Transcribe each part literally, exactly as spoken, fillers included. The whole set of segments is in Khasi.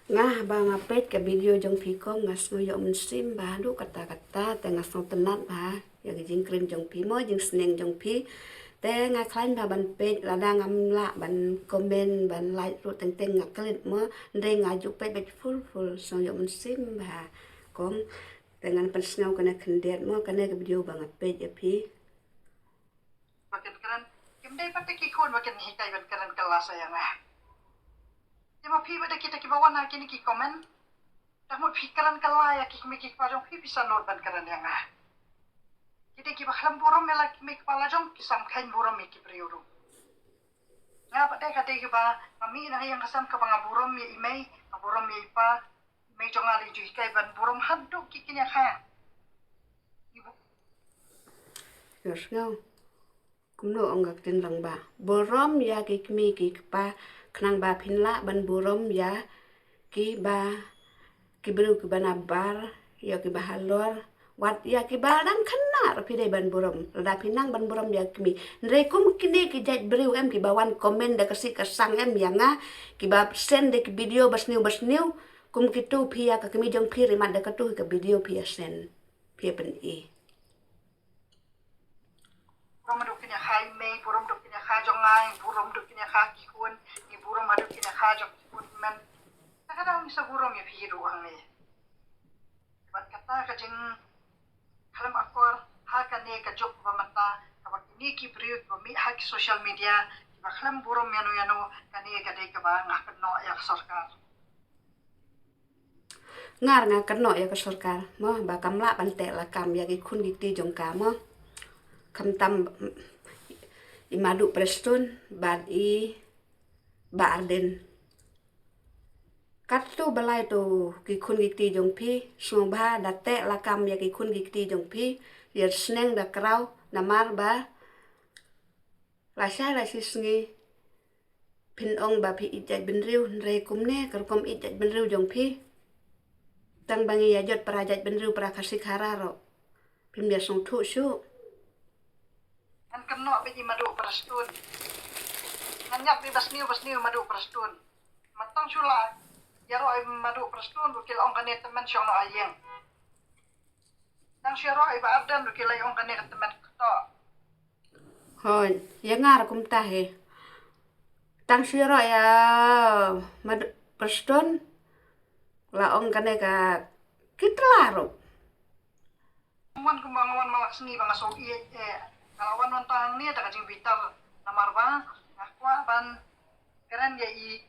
Nga ba nga peit ka video jong phi kong nga sngew ïoh mynsiem bha haduh katta katta, te nga sngew tynnat bha ïa ka jingkren jong phi mo, jingsneng jong phi. Te nga khlaiñ bha ban peit, lada ngam lah ban comment ban like ruh teng teng nga klet mo. Hynrei nga ju peit beit full full, sngew ïoh mynsiem bha kong. Te ngan pynsngew kane khyndiat mo, kane ka video ba nga peit ïa phi. Ba kin kren, kim dei pat ki khun ba kin hikai ban kren kylla sa ïa nga. Te ma phi ba da kita kiba wan ha kine ki comment, da mut phi kren kylla ïa ki kmie ki kpa jong phi, phi sa nud ban kren ïa nga. Ki dei kiba khlem burom ïa la ki kmie ki kpa la jong, ki sam kheiñ burom ïa ki briew ruh. Nga pat dei ka dei kiba, ma mih na ïa nga sam kaba nga burom ïa i mei, nga burom ïa i pa, i mei jong nga la ju hikai ban burom haduh ki kñia kha. Ïa sngew. Kumno ong ka ktien Rangbah. Burom ïa ki kmie ki kpa, khnang ba phin lah ban burom ïa kiba, ki briew kiba nabar, ïa kiba halor, wat ïa kiba dang khynnah ruh phi dei ban burom. Lada phi nang ban burom ïa ki kmie. Hynrei kum kine ki jait briew em kiba wan comment da ka sih ka sang em ïa nga, kiba send da ki video ba sniew ba sniew, kum kitu phi ïa ka kmie jong phi ri mat da katu ka video phi ïa send, phi ïa pyni. Burom haduh kñia kha i mei, burom haduh kñia kha jong nga, burom haduh kñia kha ki khun, ngi burom haduh kñia kha jong ki khun men. Te ka dang ngi sa burom ïa phi ruh hangne. Bad kata ka jingkhlem akor ha kane ka juk ba mynta, kaba kine ki briew ba mih ha ki social media kiba khlem burom ïano ïano, kane ka dei kaba nga kynnoh ïa ka sorkar. Nga ruh nga kynnoh ïa ka sorkar mo, ba kam lah ban teh lakam ïa ki khun ki kti jong ka mo. Khamtam i Madu Prestone bad i Bah Ardent. Katto balai to ki khun ki kti jong phi, sngewbha da teh lakam ïa ki khun ki kti jong phi, ïa sneng da kraw, namar ba lashai lashi sngi phin ong ba phi ïeit jaitbynriew, hynrei kumne ka rukom ïeit jaitbynriew jong phi, tang ba ngi ïa jot para jaitbynriew, para Khasi Khara ruh phim ïa sngewthuh shuh. Ngan kynnoh beit i Madu Prestone. Ngan ñiad beit ba sniew ba sniew i Madu Prestone. Ma tang shu la ïaroh i Madu Prestone ruh ki la ong kane tymmen shong noh ha ïing. Tang shu ïaroh i Bah Ardent ruh ki la ong kane ka tymmen kto. Hooid, ïa nga ruh kumta hi. Tang shu ïaroh ïa Madu Prestone la ong kane ka kitla ruh. Wan kumba nga wan ma la ka sngi ba nga sngewthuh eh, nga la wan wan tang hangne da ka jingbitar, namar ba nga kwah ban kren ïa i.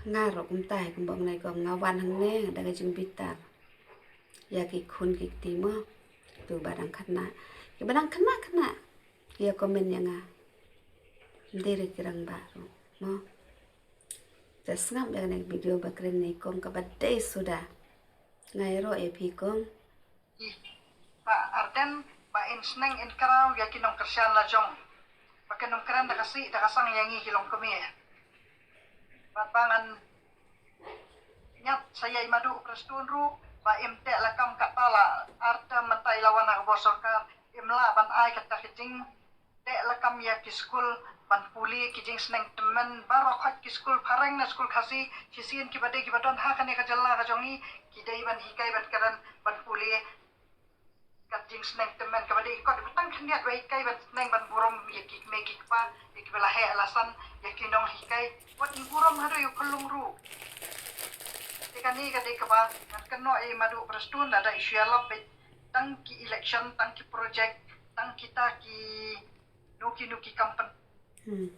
Nga ruh kumta hi, kumba nga nai kong, nga wan hangne da ka jingbitar ïa ki khun ki kti mo. Tu ba dang khynnah, kiba dang khynnah khynnah ki ïa comment ïa nga. Ym dei re ki rangbah ruh mo. Te sngap ïa kane ka video ba kren nai kong kaba dei suda. Nga ïaroh ïa phi kong. I Bah Ardent, ba in sneng in kraw ïa ki nongkyrshan la jong, ba kin ym kren da ka sih da ka sang ïa ngi ki longkmie. Bad ba ngan ñiad sa ïa i Madu Prestone ruh ba im teh lakam, kata la ar term mynta i la wan ha ka bor sorkar, im lah ban ai kata ka jing teh lakam ïa ki skul ban pule ki jingsneng tymmen baroh, khot ki skul phareng ne skul Khasi, shisien kiba dei kiba don ha kane ka jylla ka jong ngi, ki dei ban hikai ban kren ban pule ka jingsneng tymmen kaba dei kot ba tang khyndiat ba hikai ban sneng ban burom ïa ki kmie ki kpa, ïa kiba la heh la san, ïa ki nonghikai. Wat ngi burom haduh ïa u khyllung ruh. Te kane ka dei kaba ngan kynnoh ïa i Madu Prestone, lada i shu ïalap beit tang ki election, tang ki project, tang kita ki nuki nuki kam pyn. Hmm.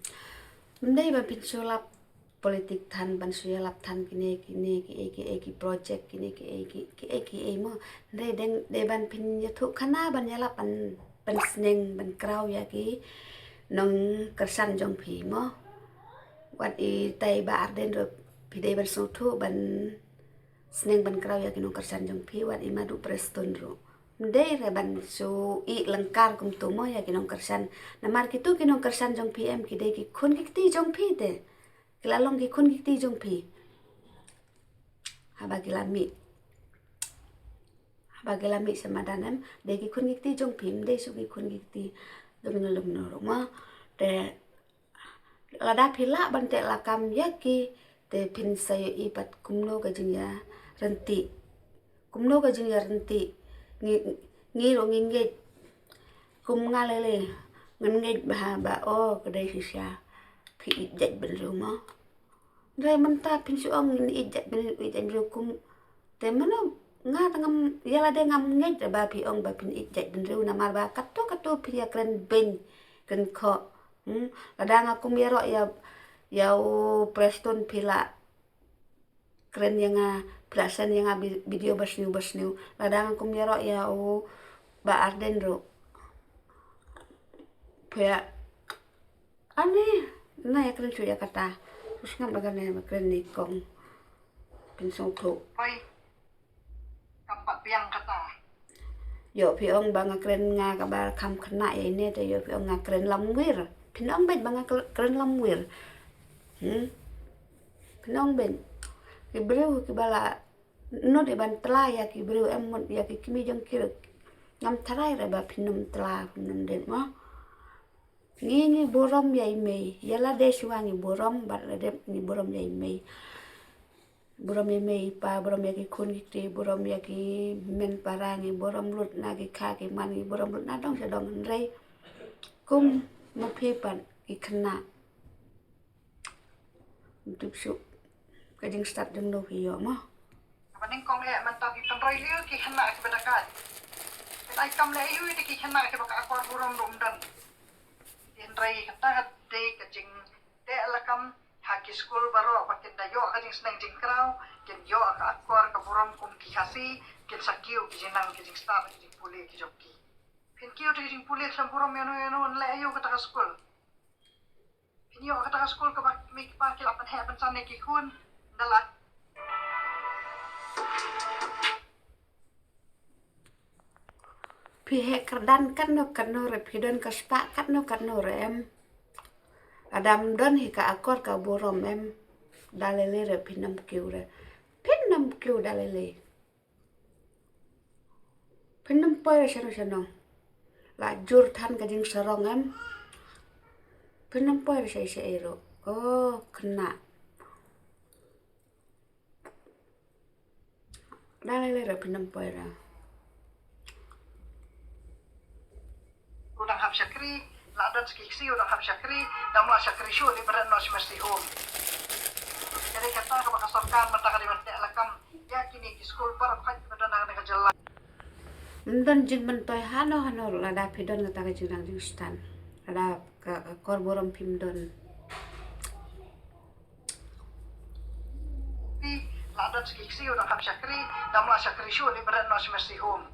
Ym dei ban pynsulap politik than, ban shu ïalap than kine kine kiei kiei ki project, kine kiei ki, kiei kiei mo. Hynrei dei, dei ban pynïathuh khana ban ïalap ban, ban pynsneng ban kraw ïa ki nongkyrshan jong phi mo. Wat i tai Bah Ardent ruh phi dei ban sngewthuh ban sneng ban kraw ïa ki nongkyrshan jong phi, wat i Madu Prestone ruh. Ym dei re ban shu ïeh lyngkar kumto mo ïa ki nongkyrshan. Namar kitu ki nongkyrshan jong phi em ki dei ki khun ki kti jong phi te. Ki la long ki khun ki kti jong phi. Haba ki la mih, haba ki la mih sha madan em, dei ki khun ki kti jong phi, ym dei shu ki khun ki kti jong ngi lum no ruh mo. Te lada phi lah ban teh lakam ïa ki Te phin sa ïohi pat kumno ka jingïarynti. Kumno ka jingïarynti. Ngi, ngi ruh ngi ngeit. Kum nga lei lei. Ngan ngeit bha ba, oh, ka dei shisha. Phi ïeit jaitbynriew mo. Hynrei mynta phin shu ong ngin ïeit jaitbynriew, ïeit jaitbynriew kum. Te mano nga te ngam, ïa lade ngam ngeit ba phi ong ba phin ïeit jaitbynriew namar ba katto katto phin ïakren beiñ kren khoh. Hmm, lada nga kum ïaroh ïa, ïa u Prestone phi la kren ïa nga, phi la send ïa nga bi-, video ba sniew ba sniew. Lada nga kum ïaroh ïa u Bah Ardent ruh. Phi ïa, ani, na ïakren shuh ïa kata. Sngap ba kane ba kren ne kong. Phin sngewthuh. Oi. Kam pat biang kata. Ïoh phi ong ba nga kren nga kaba kham khynnah ïa ine te ïoh phi ong nga kren lamwir. Phin ong beit ba nga kl-, kren lamwir. Hmm. Phin ong beit. Ki briew kiba la nud ïa ban tla ïa ki briew em mut ïa ki kmie jong ki ruh. Ngam tharai re ba phin ym tla phin ym dei mo. Ngi ngi burom ïa i mei, ïa lade shuwa ngi burom, bad lade ngi burom ïa i mei. Burom ïa i mei i pa, burom ïa ki khun ki kti, burom ïa ki hynmen para, ngi burom lut na ki kha ki man, ngi burom lut na dong sha dong hynrei. Kum ma phi pat ki khynnah. Tip shuh ka jingstad jong no phi ïoh mo. Kaba nyngkong eh mynta phi pynroi leh ki khynnah kiba da kait. Phin ai kam leh aïu ïa ki khynnah kiba ka akor burom ruh ym don. Hynrei kata ka dei ka jingteh lakam ha ki skul baroh ba kin da ïoh ka jingsneng jingkraw, kin ïoh ka akor ka burom kum ki Khasi, kin sa kiew ki jingnang ki jingstad ki jingpule ki jong ki. Phin kiew ki jingpule khlem burom ïano ïano leh aïu kata ka skul. Phin ïoh kata ka skul kaba ki mei ki pa ki la pynheh pynsan ïa ki khun. Ynda la phi heh kyrdan katno katno re, phi don ka spah katno katno re em. Lada ym don hi ka akor ka burom em. Da lei lei re phin ym kiew re. Phin ym kiew da lei lei. Phin ym poi re shano shano. La jur than ka jingsarong em. Phin ym poi re shaei shaei ruh. Oh, khynnah. Da lei lei re phin ym poi re. U dang hap shakri, la don sa ki ksiew u dang hap shakri, dang la shakri shuh dei ba ret noh sha nursing home. Ka dei kata kaba ka sorkar mynta ka dei ban teh lakam ïa kine ki skul baroh kiba don ha kane ka jylla. Ym don jingmyntoi hano hano lada phi don kata ka jingnang jingstad. Lada ka, ka akor burom phim don. Phi, la don sa ki ksiew u dang hap shakri, dang la shakri shuh dei ba ret noh sha nursing home.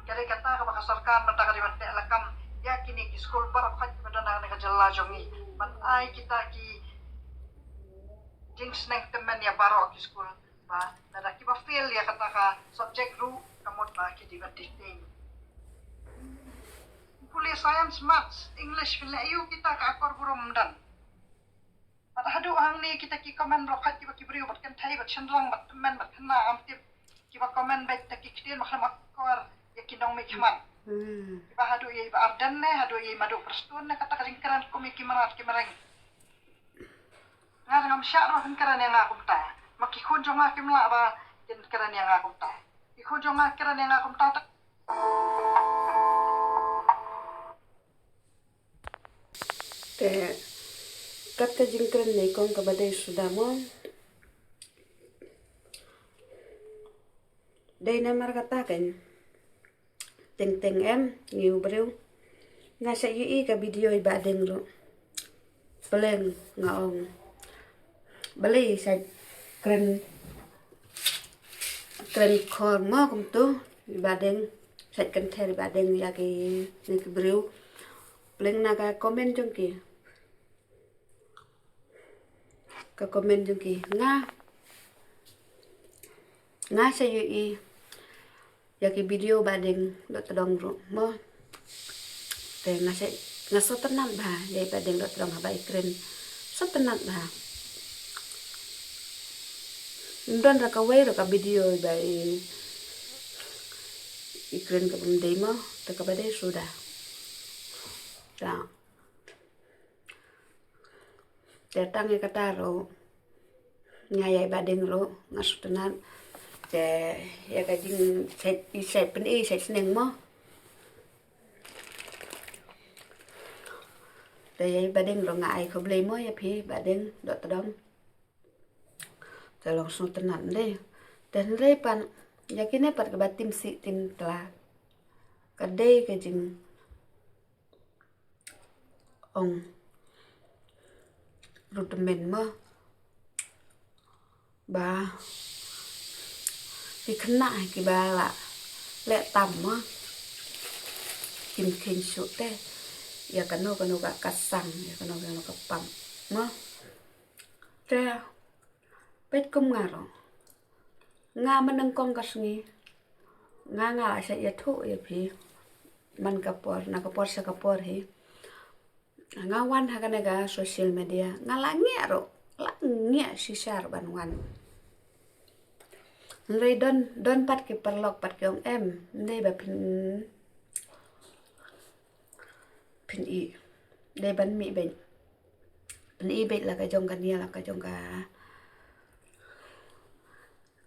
Ka dei kata kaba ka sorkar mynta ka dei ban teh lakam ïa kine ki skul baroh kiba don ha kane ka jylla jong ngi. Ban ai kita ki jingsneng tymmen ïa baroh ki skul. Ba lada kiba fail ïa kata ka subject ruh ka mut ba ki dei ban detain. Pule science, maths, English, phin leh aïu kita ka akor burom ym don. Bad haduh hangne kita ki comment baroh kiba ki briew bad kynthei bad shynrang bad tymmen bad khynnah ngam tip kiba comment beit da ki ktien ba khlem akor ïa ki nongmihkhmat. Hmm. Kiba haduh ïa i Bah Ardent ne haduh ïa i Madu Prestone ne kata ka jingkren kum ïa ki mrad ki mreng. Nga ngam shah ruh kin kren ïa nga kumta. Ma ki khun jong nga kim lah ba kin kren ïa nga kumta. Ki khun jong nga kren ïa nga kumta. Te kat ka jingkren ne kong kaba dei suda mo. Dei namar kata kan. Teng teng em, ngi u briew. Nga sa ïohi ka video i Bah Deng ruh. Pleng nga ong. Balei sa kren, kren khor mo kumtu i Bah Deng. Sa kren ther i Bah Deng ïa ki, ïa ki briew. Pleng na ka comment jong ki. Ka comment jong ki nga, nga sa ïohi ïa ki video Bah Deng dot tdong ruh mo. Te nga sa, nga sngewtynnat bha ïa i Bah Deng dot tdong haba i kren. Sngewtynnat bha. Ym don ruh kawei ruh ka video ba i, i kren kaba ym dei mo, te kaba dei suda. Ta. Te tang ïa kata ruh. Nga ïa i Bahdeng ruh nga sngewtynnat. Te ïa ka jing sait, i sait pyni, sait sneng mo. Te ïa i Bahdeng ruh nga ai khublei mo ïa phi Bahdeng Dohtdong. Te long sngewtynnat ndei. Te hynrei pat ïa kine pat kiba tim sih tim tla, ka dei ka jing ong ruh tymmen mo. Ba ki khynnah kiba la leh tam mo, kim kheiñ shuh te ïa kano kano ka, ka sang, ïa kano kano ka pam mo. Te peit kum nga ruh, nga mynnyngkong ka sngi nga, nga la shait ïathuh ïa phi man ka por, na ka por sha ka por hi. Nga wan ha kane ka social media, nga la ngiah ruh, la ngiah shisha ruh ban wan. Hynrei don, don pat ki paralok pat ki ong em, ym dei ba phin, phin ïeh. Dei ban mih beit. Phin ïeh beit la ka jong ka nia, la ka jong ka,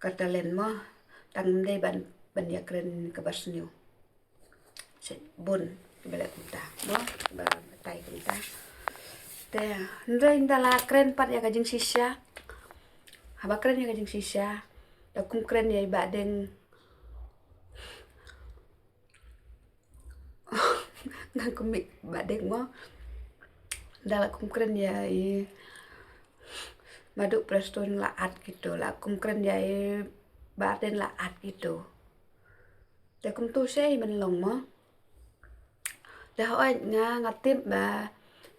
ka talent mo. Tang ym dei ban, ban ïakren kaba sniew. Shet bun kiba leh kumta mo, ba batai kumta. Te hynrei ynda la kren pat ïa ka jingshisha, haba kren ïa ka jingshisha, da kum kren ïa i Bahdeng. Nga kum i Bahdeng mo. Ynda la kum kren ïa i Madu Prestone la at kito, la kum kren ïa i Bahdeng la at kito. Te kumtu shei ban long mo. Te hooid nga, nga tip ba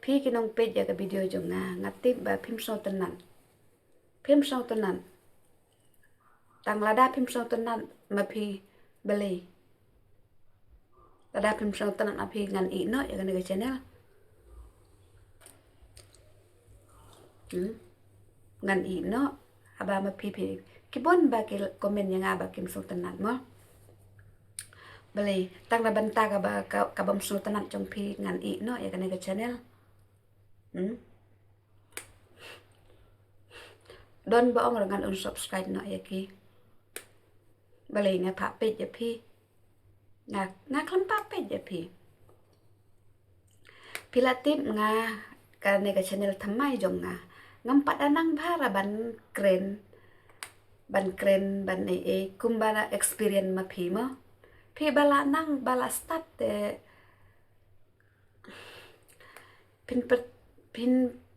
phi ki nongpeit ïa ka video jong nga, nga tip ba phim sngewtynnat. Phim sngewtynnat. Tang lada phim sngewtynnat ma phi balei? Lada phim sngewtynnat ma phi ngan ïeh noh ïa kane ka channel. Hmm? Ngan ïeh noh, haba ma phi phi. Ki bun ba ki comment ïa nga ba kim sngewtynnat mo. Balei, tang na bynta kaba, ka, kabym sngewtynnat jong phi ngan ïeh noh ïa kane ka channel. Hmm? Don ba ong ruh ngan unsubscribe noh ïa ki. Balei, nga phah peit ïa phi. Nga, nga khlem phah peit ïa phi. Phi la tip nga, kane ka channel thymmai jong nga, ngam pat da nang bha ruh ban kren, ban kren, ban ei ei, kumba la experience ma phi mo. Phi ba la nang, ba la start te phin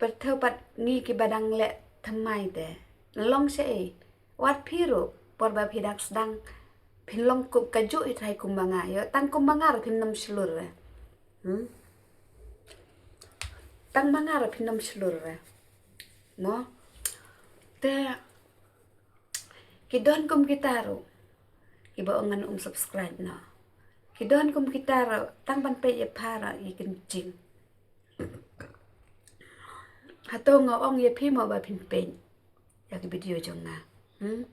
pyrthew pat ngi kiba dang leh thymmai te. Long shaei, wat phi ruh por ba phi dang sdang phin long kum kajuh i trai kumba nga, ïoh tang kumba nga ruh phin ym shlur re. Hmm? Tang ba nga ruh phin ym shlur re. Mo? Te ki don kum kita ruh kiba ong ngan unsubscribe noh. Ki don kum kita ruh tang ban peit ïa pha ruh ki kynjing. Hato nga ong ïa phi mo ba phin peit ïa ki video jong nga? Hmm?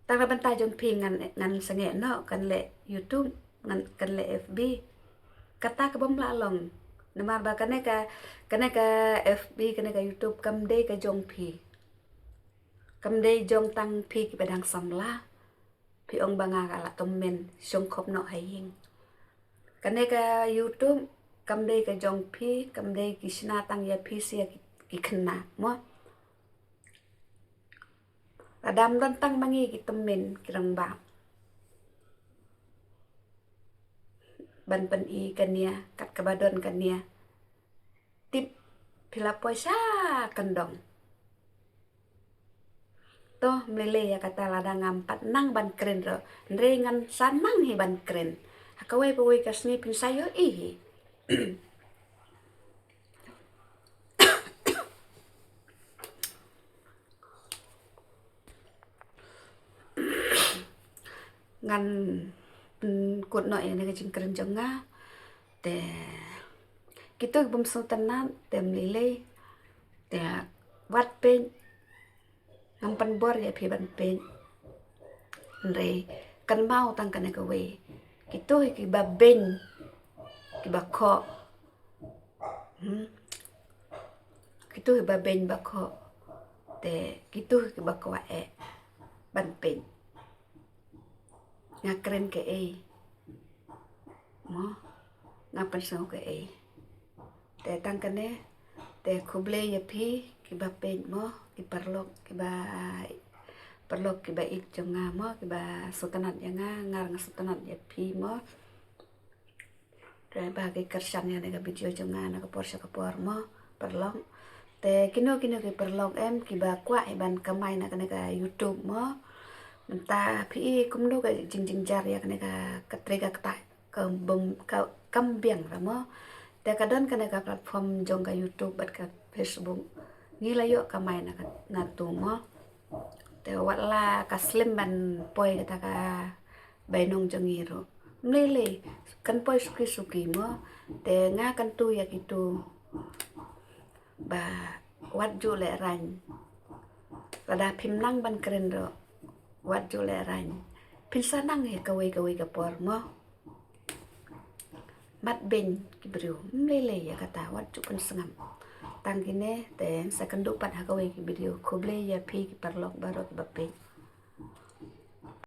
Tang na bynta jong phi ngan, ngan sangeh noh, kan leh YouTube, ngan, kan leh F B. Kata ka bym lah long. Namar ba kane ka, kane ka F B, kane ka YouTube kam dei ka jong phi. Kam dei jong tang phi kiba dang samla. Phi ong ba nga ka la tymmen, shong khop noh ha ïing. Kane ka YouTube kam dei ka jong phi, kam dei ki shna tang ïa phi sha ki, ki khynnah mo. Lada ym don tang ma ngi ki tymmen ki rangbah ban pyni ka nia kat kaba don ka nia, tip phi la poi sha kyndong. To, mlei lei ïa kata, lada ngam pat nang ban kren ruh, hynrei ngan sa nang hi ban kren. Ha kawei pa wei ka sngi phin sa ïohi hi. Ngan, mm, kut noh ïa kane ka jingkren jong nga. Te kito ki bym sngewtynnat te mlei lei. Te wat peit, ngam pynbor ïa phi ban peit. Hynrei kynmaw tang kane kawei. Kito hi kiba beiñ kiba khoh. Hmm. Kito hi ba beiñ ba khoh. Te kitu kiba kwah eh ban peit. Nga kren kaei mo, nga pynsngew kaei. Te tang kane, te khublei ïa phi kiba peit mo, ki paralok kiba, paralok kiba ïeit jong nga mo, kiba sngewtynnat ïa nga, nga ruh nga sngewtynnat ïa phi mo. Te ba ki kyrshan ïa kane ka video jong nga na ka por sha ka por mo, paralok. Te kino kino ki paralok em kiba kwah hi ban kamai na kane ka YouTube mo. Mynta phi i kumno ka jingjynjar ïa kane ka, ka trei ka ktah ka bym, ka kam biang ra mo. Te ka don kane ka platform jong ka YouTube bad ka Facebook. Ngi la ïoh kamai na ka, na tu mo. Te wat la ka slem ban poi kata ka bainong jong ngi ruh. Mlei lei kan poi suki suki mo. Te nga kyntu ïa kitu ba wat ju lehraiñ. Lada phim nang ban kren ruh, wat ju lehraiñ. Phin sa nang hi kawei kawei ka por mo. Mat beiñ ki briew, mlei lei ïa kata, wat ju pynsngap. Tang kine te sa kynduh pat ha kawei ki video. Khublei ïa phi ki paralok baroh kiba peit.